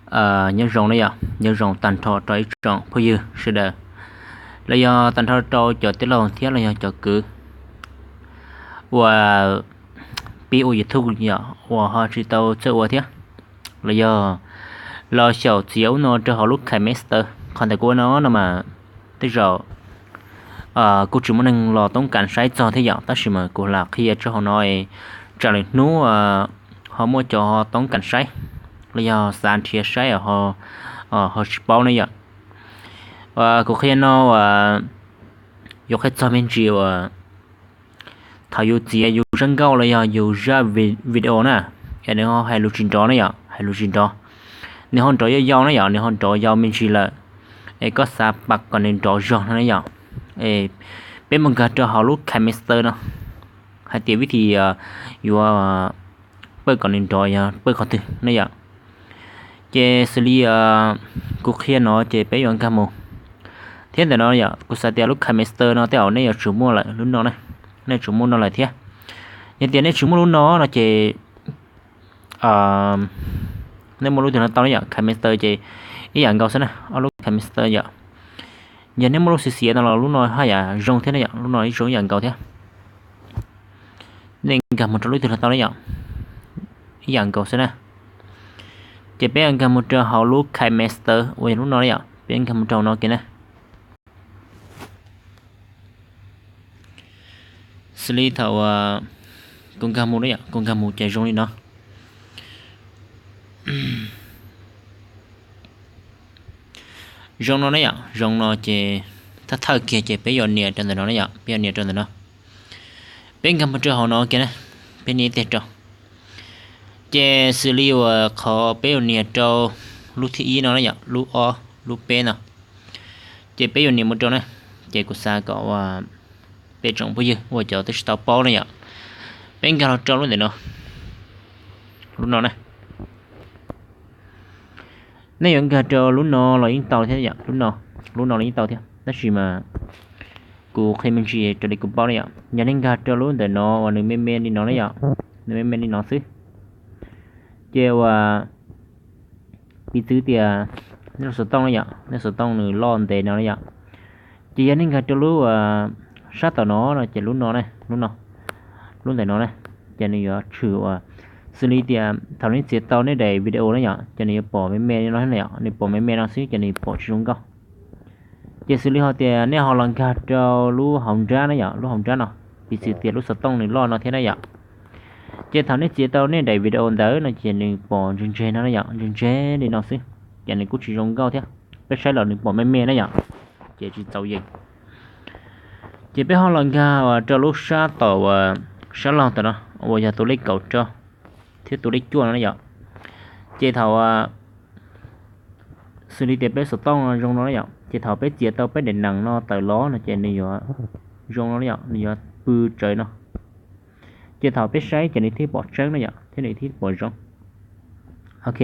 Nyob zoo na yom, nyob zoo tag nrho rau ib tsoom phooj ywg sawv daws, los yog tag nrho rau cov tij laug thiab los yog cov kwv uas pib ua YouTube yom, uas ho tsis tau txawj ua thiab, los yog los xyaum txiav ub no rau hauv lub KineMaster. Qhov ntawm kuv ua no no mas tej zaum kuj tsis muaj neeg los toob kas saib txog thiab yom, tab sis mas kuv lam qhia tso hauv no, tsam lwm hnub ho muaj cov ho toob kas saib los yog xav nrhiav saib ho tsis paub ne yom. Kuv qhia no uas yuav qhia txog me ntsis uas thaum yus txiav yus zaj nkauj los yog yus zaj video na, es nws ho hais lus tsis nrov na yom, hais lus tsis nrov, nws ho nrov yau yau na yom, nws ho nrov yau me ntsis lawm, es koj xav pab kom nws nrov zog no na yom, peb mus nkag rau hauv lub KineMaster no, hais tias vib thi yuav pab kom nws nrov yog pab qhov twg ne yom. Ces xws li kuv qhia no ces peb yuav nkag mus thiab ntawm no yom. Kuv xav tias lub KineMaster no tej zaum nej yuav tsum muaj lawm lub no, nej tsum muaj no lawm thiab. Yog tias nej tsis muaj lub no no ces nej muaj lub twg los tau ne yom. KineMaster ces ib yam nkaus xwb na, ob lub KineMaster yom. Yog nej muaj lub xiav xiav no los lub no haj yam zoo thiab ne yom, lub no ib zoo ib yam nkaus thiab. Nej nkag mus rau lub twg los tau ne yom, ib yam nkaus xwb na. Ces peb nkag mus rau hauv lub KineMaster uas yog lub no ne yom, peb nkag mus rau hauv no kiag na. Xws li thaum kuv nkag mus ne yom, kuv nkag mus ces zoo li no. Zoo no ne yom, zoo no ces thawj thawj kiag ces peb yuav nias rau ntawm no ne yom, peb yuav nias rau ntawm no. Peb nkag mus rau hauv no kiag na, peb nias ib teg rau. Ces xws li uas qhov peb yuav nias rau lub thib ib no ne yom, lub ob lub peb no, ces peb yuav nias mus rau na. Ces kuv xav kom uas peb tsoom phooj ywg uas cov twb tsis tau paub ne yom, peb nkag los rau lub ntawm no, lub no na. Nej yuav nkag rau lub no los yeej tau thiab yom, lub no, lub no los yeej tau thiab, tab sis mas kuv qhia me ntsis raws li kuv paub ne yom. Yog nej nkag rau lub ntawm no uas nws me me li no ne yom, nws me me li no xwb, ces uas piv txwv tias nej lub xov tooj ne yom, nej xov tooj nws loj ntev no ne yom, ces yog nej nkag rau lub sab tom no no ces lub no, lub no, lub ntawm no na, ces nws yuav tshwm uas xws li tias thaum nej txiav tau nej daim video na yom, ces nws yuav pom me me li no, nws pom me me no xwb ces nws pom tsis zoo nkauj. Ces xws li ho tias nej ho los nkag rau lub hauv nrab na yom, lub hauv nrab no, piv txwv tias lub xov tooj nws loj no thiab na yom, ces thaum nej txiav tau nej daim video ntawd no ces nws pom ntseg ntseg no na yom, ntseg ntseg li no xwb, ces nws kuj tsis zoo nkauj thiab. Peb saib los nws pom me me na yom, ces tsis txaus yees. Ces peb ho los nkag rau lub sab tom uas sab laug tom no uas yog tus lej kaum rau thiab tus lej cuaj no na yom. Ces thaum xws li tias peb xov tooj zoo no na yom, ces thaum peb txiav tau peb daim nees no tawm los no ces nws yuav zoo no na yom, nws yuav pw tsawv no. Ces thaum peb saib ces nws thiaj pom tseeb na yom, thiab nws thiaj pom zoo. Ok,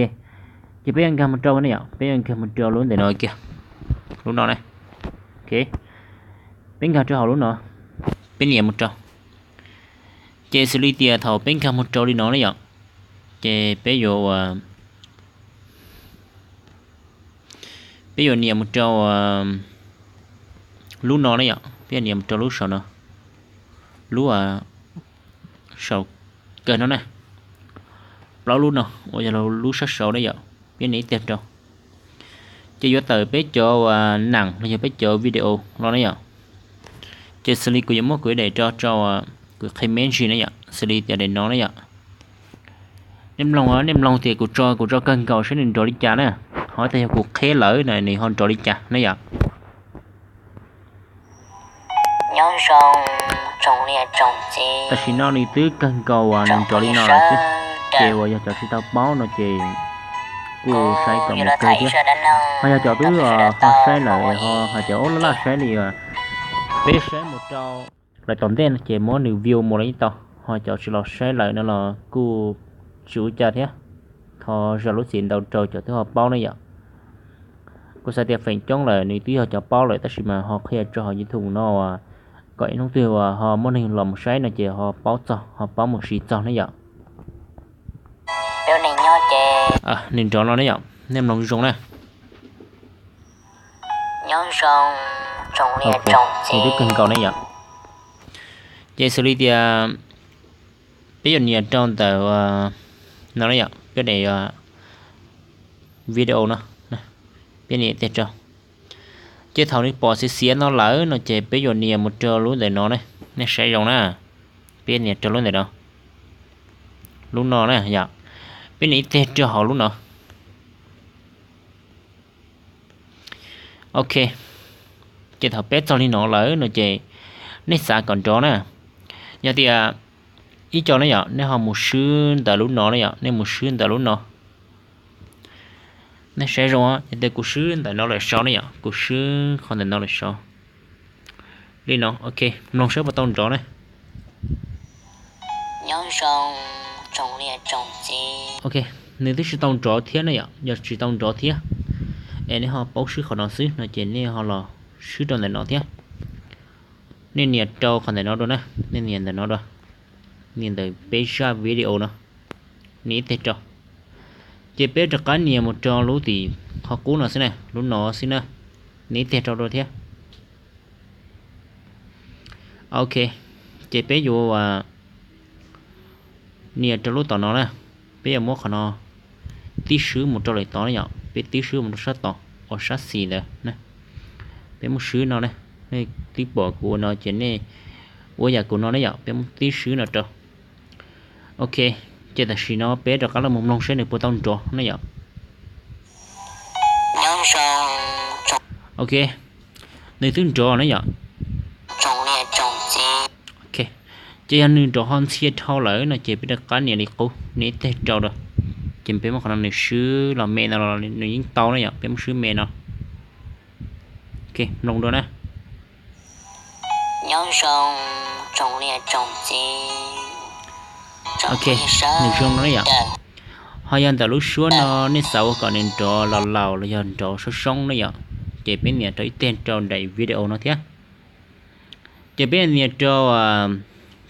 ces peb yuav nkag mus rau na yom, peb yuav nkag mus rau lub ntawm no kiag, lub no na. Ok, peb nkag rau hauv lub no, peb nias mus rau. Ces xws li tias thaum peb nkag mus rau li no ne yom, ces peb yuav ua, peb yuav nias mus rau lub no ne yom, peb yuav nias mus rau lub saum no, lub saum kawg no na, plaub lub no uas yog lub sab saud ne yom, peb nias ib teg rau. Ces yuav tawm peb cov uas nees los yog peb cov video los ne yom. Ces xws li kuv yuav muab kuv ib daim rau tso, kuv qhia me ntsis ne yom, xws li tias daim no ne yom. Nej mloog, nej mloog tias kuv tso, kuv tso kawg nkaus saib nws nrov li cas na. Ho tas yog kuv qheb lawm na nws ho nrov li cas na yom. Tam sim no nws twb kawg nkaus uas nws nrov li no lawm xwb. Ces uas yog cov tsis tau paub no ces kuj saib kom mus kawg thiab. Ho yog cov twb ho saib lawm ho hais tias ub laj laj saib li, peb saib mus rau lawm tom ntej no ces muab nws view mus los yeej tau. Ho cov tsis los saib lawm no los kuj tsis ua cas thiab. Thov zam lub txim ntau rau cov twb ho paub ne yom. Kuv xav tias feem coob lawm nws twb yog cov paub lawm tab sis mas ho qhia tso hauv YouTube no uas kom ib hnub twg uas ho muaj neeg los mus saib no ces ho paub txog, ho paub mus siv txog ne yom. Nws nrov no ne yom. Nej mloog zoo na. Nyob zoo, tsoom niam tsoom txiv, nws twb kawg nkaus ne yom. Ces xws li tias peb yuav nias rau ntawm no ne yom, peb nias video no, peb nias tig rau. Ces thaum nws pom xiav xiav no lawm no ces peb yuav nias mus rau lub ntawm no ne. Nej saib zoo na, peb nias rau lub ntawm no, lub no na yom, peb nias tig rau hauv lub no. Ok, ces thaum peb txog li no lawm no ces nej xav kom nrov na. Yog tias ib co ne yom, nej ho mus swb ntawm lub no ne yom, nej mus swb ntawm lub no. Nej saib zoo, yog tias kuv swb ntawm no lawm saud ne yom, kuv swb qhov ntawm no lawm saud. Li no, ok, mloog saib puas tau nrov ne. Nyob zoo, tsoom niam tsoom txiv. Ok, nws twb tsis tau nrov thiab ne yom, yog tsis tau nrov thiab es nej ho paub swb qhov no xwb no ces nej ho los swb rau ntawm no thiab. Nej nias rau qhov ntawm no dua na, nej nias ntawm no dua, nias ntawm peb zaj video no, nias ib teg rau. Ces peb rov qab nias mus rau lub tim qhov qub no xwb na, lub no xwb na, nias ib teg rau dua thiab. Ok, ces peb yuav nias rau lub tom no na, peb yuav muab qhov no tib swb mus rau lawm tod ne yom, peb tib swb mus rau sab tod uas sab xis ntawd. Peb muab swb no na, nej twb pom kuv ua no ces nej ua yam kuv no ne yom, peb muab tib swb no rau. Ok, ces tam sim no peb rov qab los mus mloog saib nws puas tau nrov ne yom. Ok, nws twb nrov ne yom. Ok, ces yog nws nrov ho ntxhia dhau lawm no ces peb rov qab nias li qub, nias ib teg rau dua. Ces peb muab qhov no nws swb los me no los nws yeej tau ne yom, peb muab swb me no. Ok, mloog dua na. Nyob zoo, tsoom niam tsoom txiv. Ok, nws zoo no ne yom. Ho yog ntawm lub suab no nej xav ua kom nws nrov los laus los yog nrov soob soob ne yom, ces peb nias rau ib teg rau daim video no thiab. Ces peb nias rau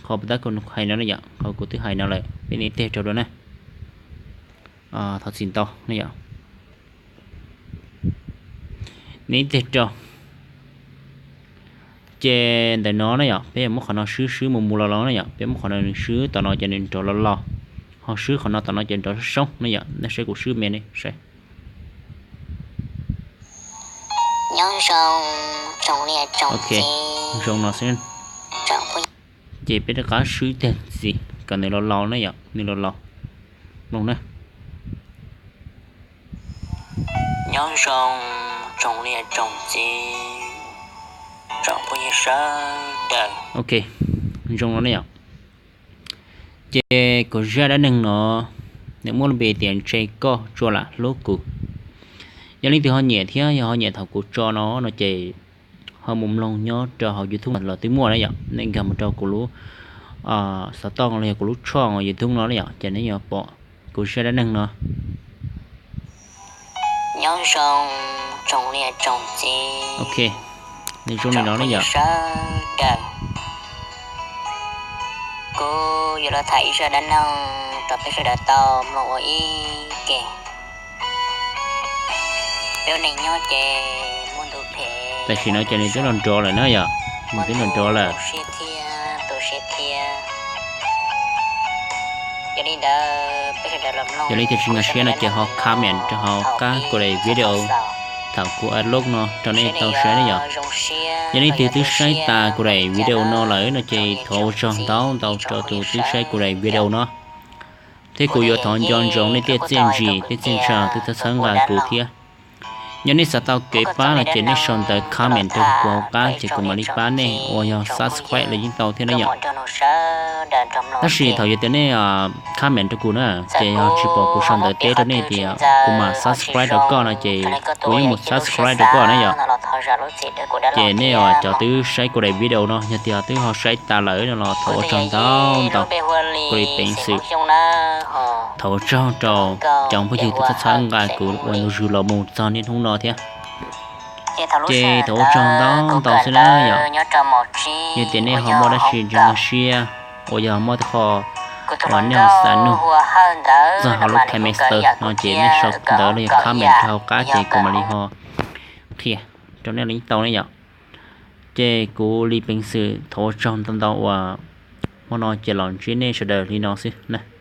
qhov puas tab kuv hais no ne yom, qhov kuv twb hais no lawm, peb nias ib teg rau dua na. Thov txim ntau ne yom. Nias ib teg rau. Ces ntawm no ne yom, peb yuav muab qhov no swb swb mus mus los los ne yom, peb muab qhov no nws swb tom no ces nws nrov los laus, ho swb qhov no tom no ces nrov soob soob ne yom, nej saib kuv swb me ne saib. Ok, zoo no xwb. Ces peb rov qab swb ib teg ntxiv kom nws los laus ne yom, nws los laus. Mloog na. Nyob zoo, tsoom niam tsoom txiv, tsoom phooj ywg sawv daws. Ok, zoo no ne yom. Ces kuv zaj dab neeg no nws muaj lub npe tias Ntshe koj tsuas lam hlub kuv. Yog leej twg ho nyiam thiab yog ho nyiam thaum kuv tso no no ces ho mus mloog nyob rau hauv YouTube los twb muaj na yom, nej nkag mus rau kuv lub xov tooj los yog kuv lub tshooj YouTube no na yom, ces nej yuav pom kuv zaj dab neeg no. Nyob zoo, tsoom niam tsoom txiv. Ok, nws zoo li no ne yom. Kuv yuav los tham ib zaj dab neeg rau peb sawv daws tau mloog ua ib ke. Peb ua neeg nyob ces muaj ntu phem. Tam sim no ces nws twb los nrov lawm na yom, nws twb los nrov lawm. Yog li ntawd peb sawv daws los mloog. Yog leej twg tsis nkag siab no ces ho comment rau hauv qab kuv daim video thaum kuv upload no rau nej tau saib ne yom. Yog leej twg twb saib tas kuv daim video no lawm no ces thov ua tsaug ntau ntau rau tus twb saib kuv daim video no. Thiab kuv yuav thov nco ntsoov nej tej txiaj ntsig tej txiaj ntsha twb txhawb nqa kuv thiab. Yog nej xav tau kev pab no ces nej sau ntawv comment rau kuv hauv qab ces kuv mam li pab nej, uas yog subscribe los yeej tau thiab na yom. Tab sis thaum yog tias nej comment rau kuv na, ces yog tsis pom kuv sau ntawv teb rau nej tias kuv mam subscribe rau koj no ces kuv yeej mus subscribe rau koj na yom. Ces nej cov twb saib kuv daim video no yog tias twb ho saib tas lawm no los thov ua tsaug ntau ntau, kuv li peev xwm thov ua tsaug rau cov phooj ywg twb txhawb nqa kuv ua ntu zus los mus txog niaj hnub no thiab. Ces thov ua tsaug ntau ntau xwb na yom. Yog tias nej ho muaj dab tsi tsis nkag siab, uas yog muaj tej qho Uas nej xav nug txog hauv lub KineMaster no ces nej sau ntawv los yog comment rau hauv qab ces kuv mam li ho qhia rau nej li tau ne yom. Ces kuv li peev xwm thov ua tsaug ntau ntau uas hmo no ces los ntsib nej sawv daws li no xwb.